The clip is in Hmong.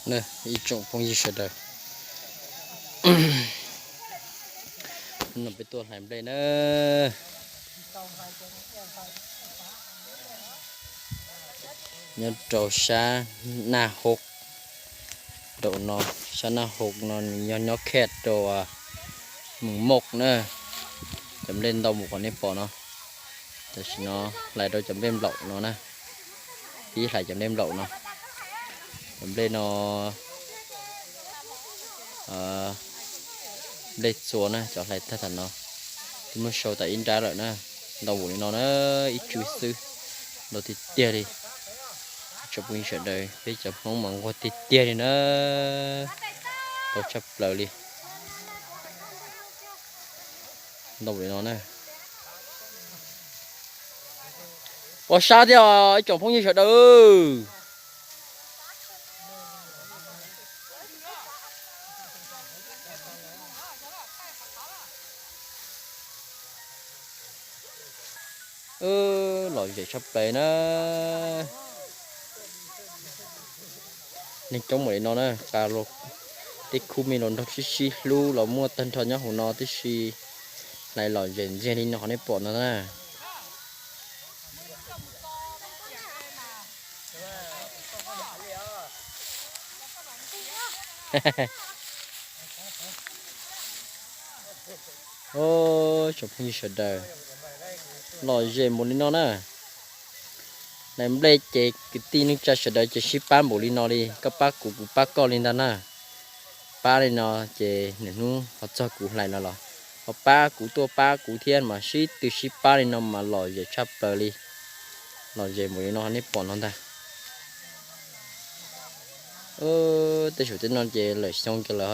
Ib tsoom phooj ywg sawv daws, no peb tuaj hlais nplej na, nyob rau sab Naj Hauv, rau no, sab Naj Hauv no nws yog nyob khej rau Moos Moj na. Cov nplej ntau npaum qhov nej pom no, tam sim no hlais rau cov nplej nplaum no na, pib hlais cov nplej nplaum no. Cov nplej no, nplej txua na, cov hlais tag tam no, twb muab sau tas ib nrab lawm na, ntau npaum li no na, ib tsw xwb, ntau tiag tiag li. Tsoom phooj ywg sawv daws, peb cov Hmoob mas nquag tiag tiag li na, ntau tshaj plaws li, ntau npaum li no na. Pom sab thiab os ib tsoom phooj ywg sawv daws. Lom zem tshaj plaws na. Neeg coob npaum li no na, tej khub me los nrog sib sib hlub los muaj tag nrho nyob hauv no tib si, hlais lom zem ntxiag li no qhov nej pom no na. Tsoom phooj ywg sawv daws, lom zem npaum li no na. Hlais nplej ces kwv tij neej tsa sawv daws ces sib pab npaum li no li, koj pab kuv kuv pab koj li ntag na. Pab li no ces nws hnub ho txog kuv hlais no los ho pab kuv tuaj pab kuv thiab mas sib tw sib pab li no mas lom zem tshaj plaws li. Lom zem npaum li no nej pom no ntag. Tej saum tej no ces lawm xyoo ces lawv